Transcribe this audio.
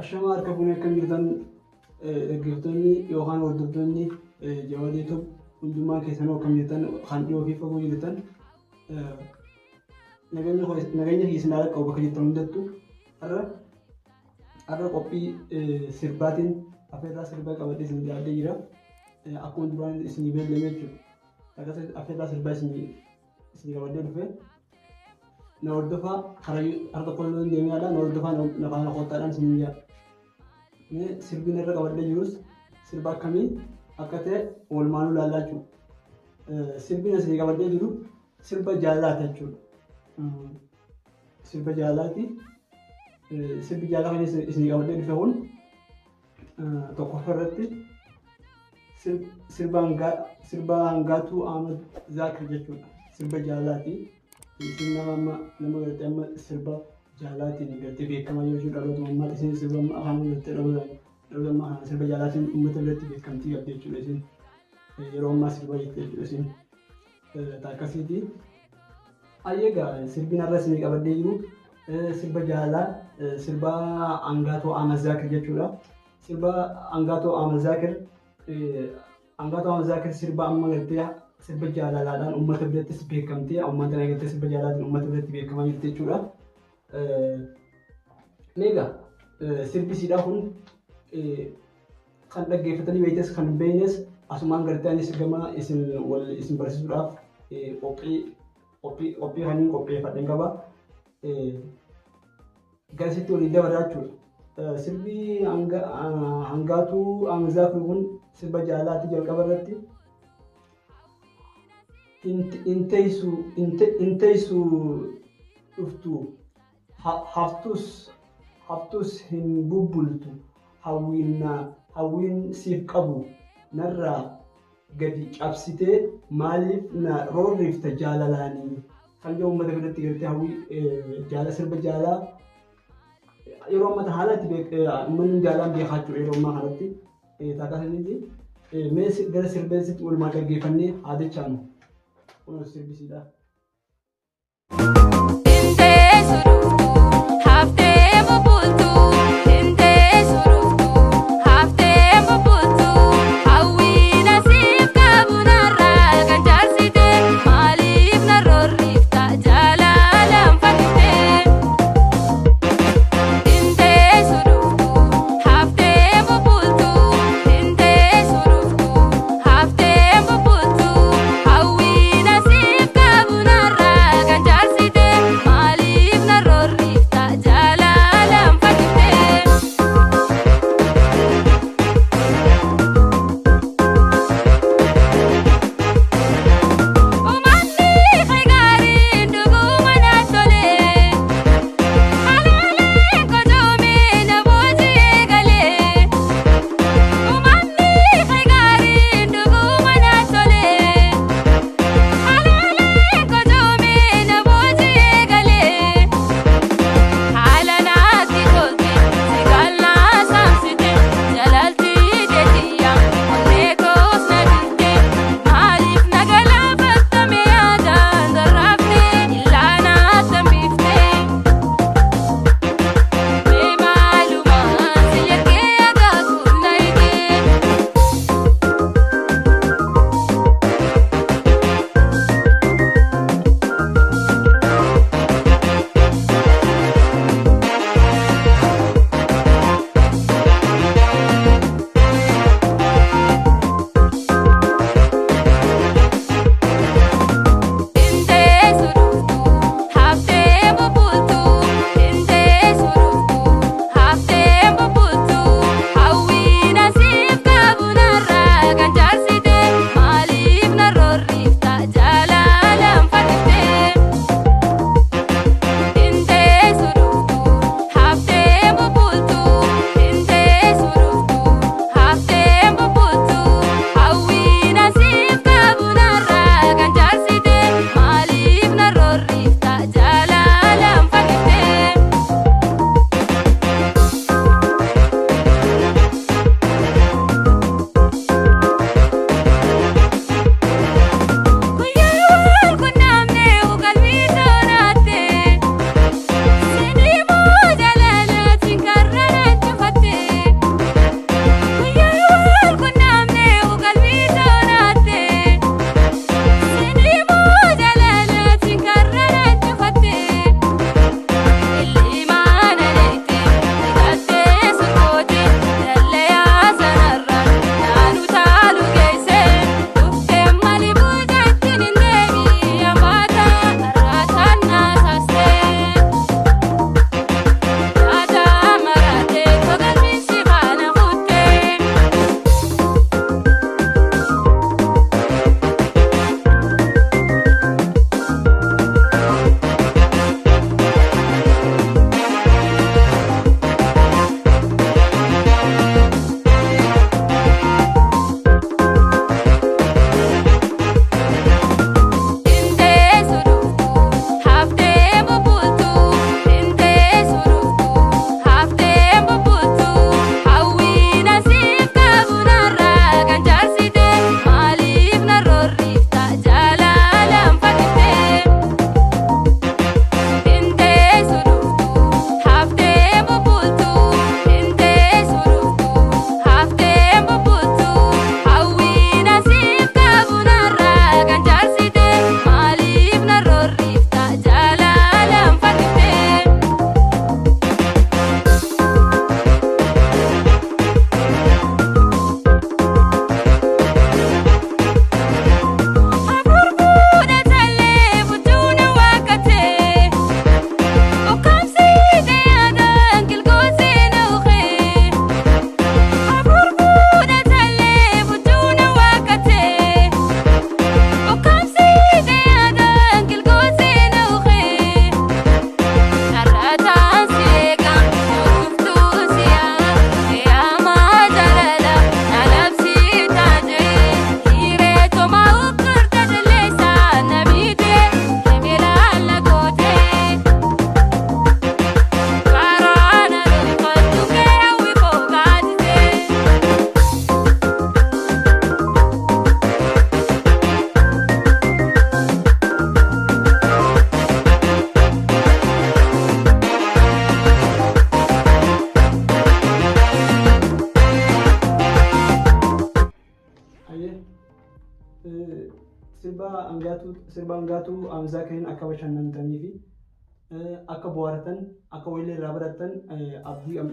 Ashamaa harka fuunee akkam jirtan dhaggeeffattoonni yookaan hordoftoonni Jawaadee Tube hundumaa keessanuu akkam jirtan kan dhiyoo fi fagoo jirtan nageenya keessan haala qabu bakka jirtan hundattu har'a har'a qophii sirbaatiin afeerraa sirbaa qabadhee isin dhiyaadhee jira. Akkuma duraan isinii beellame jechuudha. Akkasumas afeerraa sirbaa isinii isin qabadhee dhufe na hordofaa karaa harka tokko deemee alaa na hordofaa na faana koottaadhaan isin jaa. Mee sirbiin irra qabadhee jirus sirba akkamii akka ta'e walumaanuu ilaallaa jechuudha. Sirbiin isin qabadhee jiru sirba jaalalaati jechuudha. Sirba jaalalaati. Sirbi jaalalaa kan isin qabadhee dhufe kun tokkoffaa irratti sirba Hangaatuu Ahmad Zaakir jechuudha. Sirba jaalalaati. Isin nama amma nama gartee amma sirba jaalalaatiin gartee beekamaa jiru jechuudha. Dhaloota ammaa isin sirba amma afaan gartee dhaloota dhaloota ammaa kana sirba jaalalaatiin uummata biratti beekamtii qabdi jechuudha isin. Yeroo ammaa sirba jirti jechuudha isin. Akkasiiti. Ayyee sirbiin har'a isinii qabadhee jiru sirba jaalalaa sirba Angaatoo Ahmad Zaakir jechuudha. Sirba Angaatoo Ahmad Zaakir Angaatoo Ahmad Zaakir sirba amma gartee sirba jaalalaadhaan uummata birattis beekamtee uummata gartee sirba jaalalaatiin uummata biratti beekamaa jirti jechuudha. Meegaa sirbi siidhaa kun kan dhaggeeffatanii beektes kan hin beeknes asumaan gartee anis gama isin wal isin barsiisuudhaaf qophii qophii qophii kan qopheeffadheen qaba. Garasitti waliin dabarraa jechuudha. Sirbi Hangaatuu Ahmad Zaakir kun sirba jaalalaati jalqaba irratti. Hin teessu dhuftu haftus hin bubbultu hawwiin siif qabu narraa gadi cabsitee maaliif na roorrifta jaalalaanii kan jedhu uummata biratti gartee hawwii jaala sirba jaalaa yeroo ammaa haala itti uummanni jaalaan beekaa jechuudha yeroo ammaa kanatti taakasaniiti. Mee gara sirbeessitti walumaa dhaggeeffannee haa dachaanu. Kun sirbisiidha. Hin teessu dhuftu haftee bubbultu, hin teessu dhuftu haftee bubbultu, hawwiin asiif qabu narraa kan jaarsite, maaliif na roorrifta jaalalaan fakkite? Hin teessu dhuftu haftee bubbultu, hin teessu dhuftu haftee bubbultu, hawwiin asiif qabu Sirba Hangaatuu, sirba Hangaatuu Zaakiriin akka bashannantanii fi akka bohaartan, akka wayillee irraa barattan abdii qabna.